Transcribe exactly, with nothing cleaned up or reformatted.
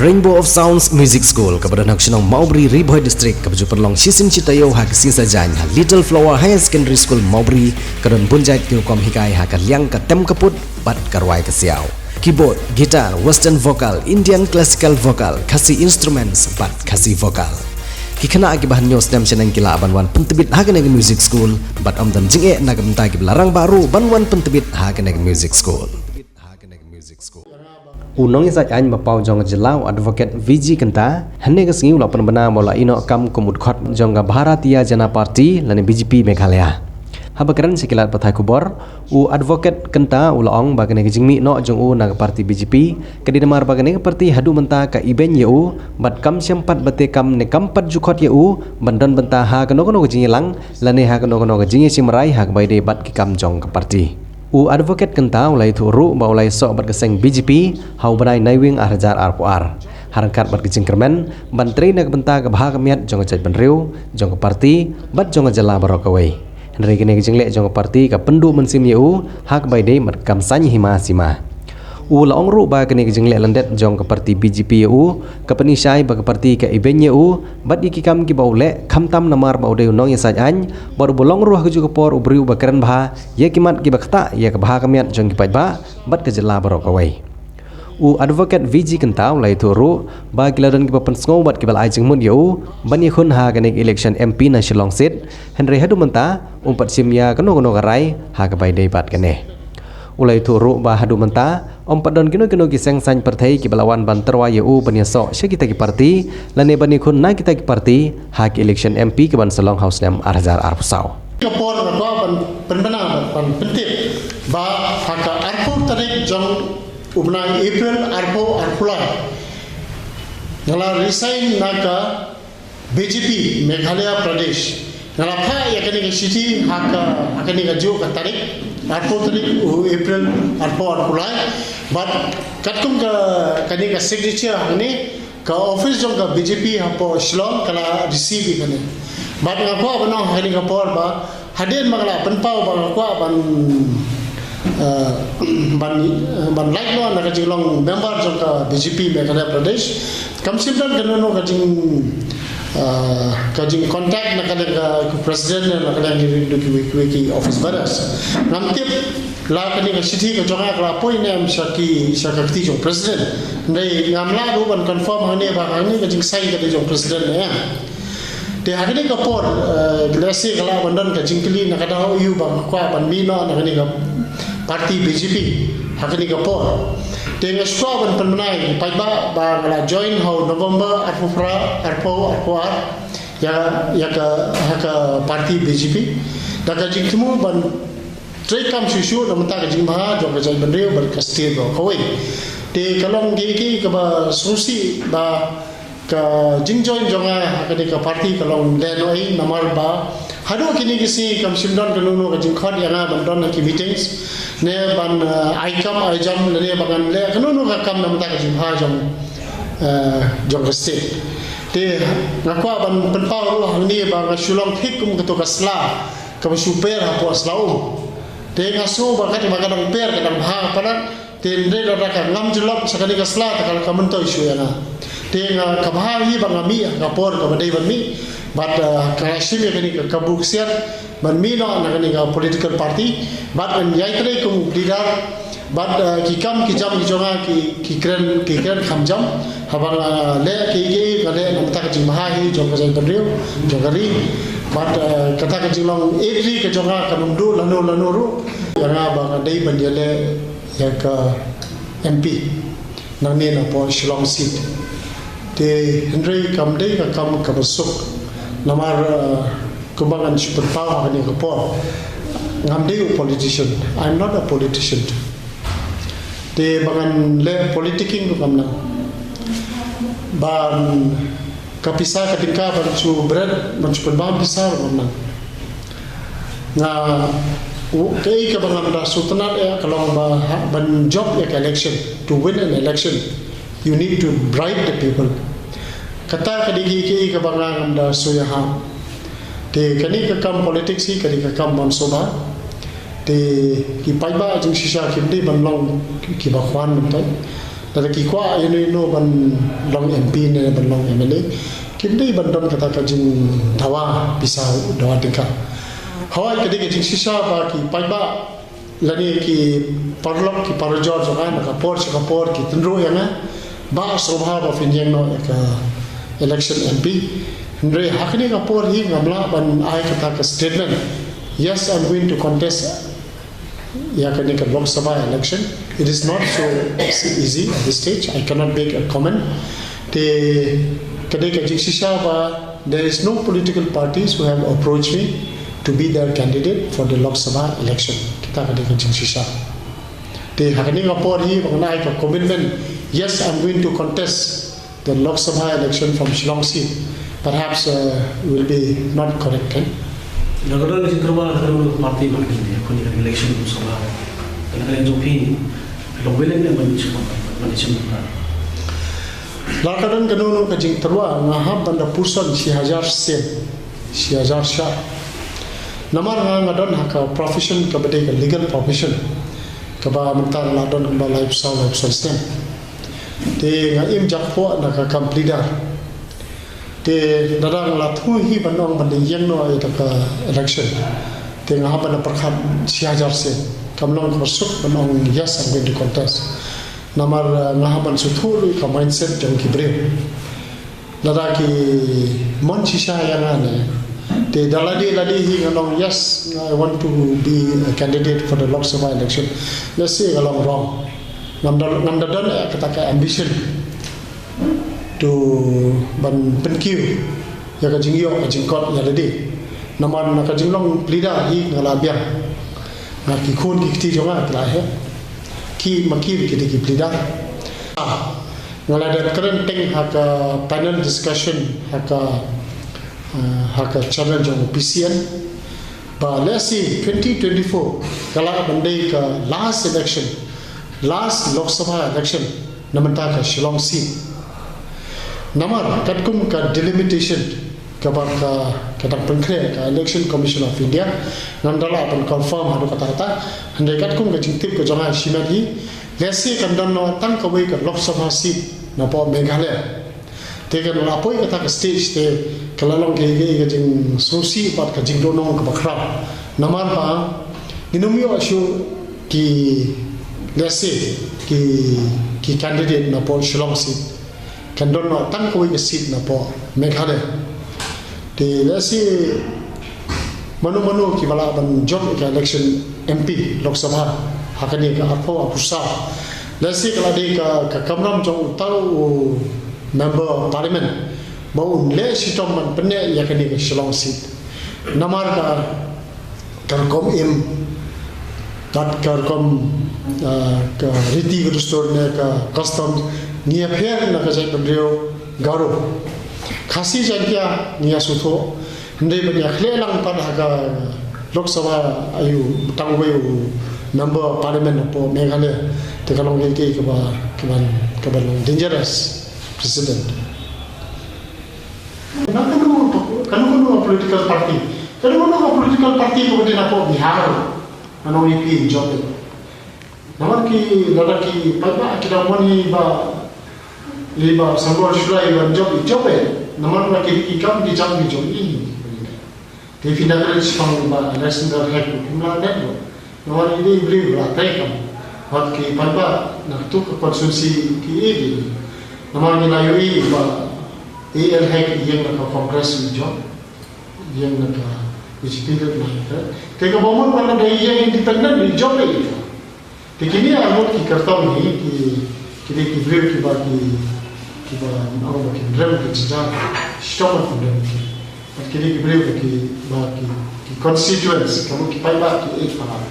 Rainbow of Sounds Music School, kaba don ha ka shnong Mawbri, Ri Bhoi District, kaba ju pynlong shisien shi taïew ha ka sngi Saitjaiñ ha Little Flower Higher Secondary School Mawbri, ka don bun jait ki rukom hikai ha ka liang ka tem ka put bad ka rwai ka siaw. Keyboard, guitar, western vocal, Indian classical vocal, Khasi instruments bad Khasi vocal. Ki khynnah kiba hynñiew snem shaneng ki lah ban wan pyntbit ha kane ka music school bad ym don jingeh na ka bynta kiba la rangbah ruh ban wan pyntbit ha kane ka music school. U nongïasaid aiñ ba paw jong ka jylla, u Advocate V G Kynta, hynne ka sngi u la pynbna ba u la ïeh noh kam kum u dkhot jong ka Bharatiya Janata Party lane B J P Meghalaya. Haba kren sha ki lad pathai khubor, u Advocate Kynta u la ong ba kane ka jingmih noh jong u na ka party B J P ka dei namar ba kane ka party haduh mynta ka ibeiñ ïa u bad kam shym pat bate kam ne kam pat ju khot ïa u ban don bynta ha kano kano ka jingïalang lane ha kano kano ka jingïashim rai ha kaba ïadei bad ki kam jong ka party. U Advocate Kynta u la ïathuh ruh ba u la ïasoh bad ka seng B J P ha u bnai Naiwieng ar hajar arphew ar, ha ryngkat bad ka jingkyrmen ban trei na ka bynta ka bha ka miat jong ka jaitbynriew, jong ka party bad jong ka jylla baroh kawei. Hynrei kane ka jingleh jong ka party ka pynduh mynsiem ïa u ha kaba ïadei bad ka kam saiñ hima sima. U la ong ruh ba kane ka jingleh lyndet jong ka party B J P ïa u ka pynshai ba ka party ka ibeiñ ïa u bad ïa ki kam kiba u leh, khamtam namar ba u dei u nongïasaid aiñ bad uba long ruh ha kajuh ka por u briew uba kren bha ïa ki mat kiba ktah ïa ka bha ka miat jong ki paidbah bad ka jylla baroh kawei. U Advocate V G Kynta u la ïathuh ruh ba ki la don kiba pynsngew bad kiba la ai jingmut ïa u ban ïakhun ha kane ka election M P na Shillong seat, hynrei haduh mynta um pat shim ïa kano kano ka rai ha kaba ïadei bad kane. U la ïathuh ruh ba haduh mynta ym pat don kino kino ki seng saiñ pyrthei kiba la wan ban tyrwa ïa u ban ïasoh sha kita ki party lane ban ïakhun na kita ki party ha ki election M P kaban sa long ha u snem ar hajar arphew saw. Ka por nga kwah ban pynbna ban, ban pyntip ba ha ka arphew tarik jong u bnai April arphew arphew lai nga la resign na ka B J P Meghalaya Pradesh. Nga la phah ïa kane ka shithi ha ka, ha kane ka juh ka tarik, arphew tarik u April arphew arphew lai. Bad katkum ka, kane ka signature hangne, ka office jong ka B J P hapoh Shillong ka la receive ïa kane. Bad nga kwah ban ong ha kane ka por ba hadien ba nga la pynpaw ba nga kwah ban, eh, ban, eh, ban lait noh na ka jinglong member jong ka B J P Meghalaya Pradesh, kam shym don kano kano ka jing, eh, ka jing contact na ka liang ka, ka president ne na ka liang ki, ki, ki, ki office bearers. Ngam tip la kane ka shithi ka jong nga ka la poi ne em sha ki, sha ka kti jong president. Hynrei ngam lah ruh ban confirm hangne ba hangne ka jingsign ka dei jong president ne em. Te ha kane ka por, eh, lehse ka lah ban don ka jingkylli na ka daw aïu ba nga kwah ban mih noh na kane ka party B J P ha kane ka por. Te nga shu kwah ban pynbna ïa ki paidbah ba nga la join ha u November arphew phra, arphew, arphew ar ïa, ïa ka, ha ka party B J P da ka jingthmu ban treikam shuh shuh na bynta ka jingbha jong ka jaitbynriew bad ka state baroh kawei. Te ka long kiei kiei kaba sngewsih ba ka jingjoin jong nga ha kane ka party ka long lehnohei namar ba haduh kine ki sngi kam shym don kano kano ka jingkhot ïa nga ban don ha ki meetings ne ban, eh, ai kam ai jam lane ba ngan leh kano kano ka kam na bynta ka jingbha jong, eh, jong ka state. Te nga kwah ban pynpaw ruh hangne ba nga shu long thik kum kato ka sla kaba shu per hapoh sla um. Te nga sngew ba katba ka dang per ka dang bha ka palat. Te hynrei lada ka ngam ju lap sha kane ka sla te ka la ka myntoi shuh ïa nga. Te nga ka bha hi ba nga mih ha ka por kaba dei ban mih. Bad, eh, ka la shim ïa kane ka kabu ksiar ban mih noh na kane ka political party. Bad ngan ïai trei kum u leader. Bad, eh, ki kam ki jam ki jong nga ki, ki kren, ki kren kham jam. Haba nga leh kiei kiei nga leh na bynta ka jingbha hi jong ka jaitbynriew, jong ka ri. Bad, eh, kata ka jinglong ri ka jong nga kan ym duh lano lano ruh. Ïa nga ba nga dei ban ïaleh ïa ka M P nangne napoh Shillong seat. Te hynrei kam dei ka kam kaba suk namar, eh, kumba ngan shu pynpaw ha kane ka por, ngam dei u politician. I'm not a politician. Te ba ngan leh politicking ruh kam nang. Ban ka pisa ka tyngka ban shu bret ban shu pynbam pisa ruh kam nang. Nga, u, kaei kaba ngam da sngewtynnat ïa ka long ba ha, ban jop ïa ka election, to win an election you need to bribe the people. Kata ka dei kaei kaba nga ngam da sngewthuh. Te kane ka kam politics hi ka dei ka kam ban sngewbha. Te ki paidbah jingshisha kim dei ban long kiba khwan mynta. Lada ki kwah ïano ïano ban long M P ne ban long M L A, kim dei ban don kata ka jingdawa pisa dawa tyngka. Hawai ka dei ka jingshisha ba ki paidbah lane ki paralok ki parajor jong nga, na ka por sha ka por ki tynruh ïa nga ba sngewbha ba phin ïeng noh ïa ka election M P. Hynrei ha kane ka por hi ngam lah ban ai kata ka statement, "Yes, I'm going to contest ïa kane ka Lok Sabha election." It is not so easy at this stage. I cannot make a comment. Te ka dei ka jingshisha ba there is no political parties who have approached me to be their candidate for the Lok Sabha election. Kita ka dei ka jingshisha. Te ha kane ka por hi ba ngan ai ka commitment, "Yes, I'm going to contest the Lok Sabha election from Shillong seat." Perhaps uh, will be not correct, kan? Lada ka don ka jingtyrwa na ka don ka party ba kin ïa khun ïa ka election Lok Sabha, ka la ka jong phi long willing ne ban shu ban shu. Lada ka don kano kano ka jingtyrwa, nga hap ban da puson shi hajar sien, shi hajar shah. Namar nga nga don ha ka profession kaba dei ka legal profession, kaba mynta la don kaba laiphew saw, laiphew saw snem. Te nga im jakpoh na ka kam pleader. Te lada nga la thuh hi ban ong ban ïeng noh ïa ka election, te nga hap ban da pyrkhat shi hajar sien. Kam long kaba suk ban ong, "Yes, I'm going to contest." Namar uh, nga hap ban shu thuh ruh ka mindset jong ki briew. Lada ki mon shisha ïa nga ne, te da lade lade hi ngan ong, "Yes, I want to be a candidate for the Lok Sabha election." Let's say ka long wrong. Ngam da, ngam da don ïa kata ka ambition to ban pynkiew ïa ka jingïoh ka jingkot ïa lade. Namar na ka jinglong pleader hi nga la biang. Nga, ki khun ki kti jong nga ki la heh. Ki ma ki ki dei ki pleader. Ah, nga la dep kren teng ha ka panel discussion ha ka, uh, ha ka channel jong P C N. Ba lehse twenty twenty-four ka lah ban dei ka last election, last Lok Sabha election na mynta ka Shillong seat. Namar katkum ka delimitation kaba ka, ka dang pynkhreh ka Election Commission of India, ngam da lah ban confirm haduh katta katta. Hynrei katkum ka jingtip ka jong nga shimet hi, lehse kan don noh tang kawei ka Lok Sabha seat napoh Meghalaya. Te kan la poi kata ka stage te ka la long ka, ka, ka jingsngewsih bad ka jingduhnong kaba khraw. Namar ba ngin ym ïoh shuh ki, lehse ki, ki candidate napoh Shillong seat. Kan don noh tang kawei ka seat napoh Meghalaya. Te lehse mano mano kiba lah ban jop ïa ka election M P Lok Sabha ha kane ka arphew arphew saw, lehse ka la dei ka, ka kamram jong uta u member of parliament ba un leh shitom ban pynneh ïa kane ka Shillong seat. Namar ka, ka rukom im bad ka rukom, ah, ka riti ka dustur ne ka custom, ngi ïapher na ka jaitbynriew Garo. Khasi Jaiñtia ngi ïa sngewthuh. Hynrei ban ïa khleh lang pat ha ka Lok Sabha, ïa u tang uwei u member parliament hapoh Meghalaya, te ka long kaei kaei kaba, kaba, kaba long dangerous precedent. Kano kano, kano kano political party, kano kano political party kaba dei napoh Bihar, ngan ong ïa phi, jop. Namar ki, lada ki paidbah ki dang mon ïa i Bah, ïa i Bah Sarbor Shulla ban jop, i jop eh. Namar lada ki, ki kam ki jam ki jong i. Te phi na kren shaphang i Bah Alexander Hack, kim lah dei ruh. Namar i dei i briew ba la trei kam. Bad ki paidbah na katu ka constituency ki ïeit ïa i. Namar ngi la ïohi ba A L Hack i ïeng na ka Congress, i jop. I ïeng na ka B J P ruh, na ka. Te kaba mut ba lada i ïeng independent, i jop eh. Te kine arngut ki kyrtong hi, ki, ki dei ki briew kiba ki, kiba, kiba ki rem ki jingjar, shitom ki rem ki. Bad ki dei ki briew kiba ki, ki constituents, kiba ki paidbah ki ïeit palat.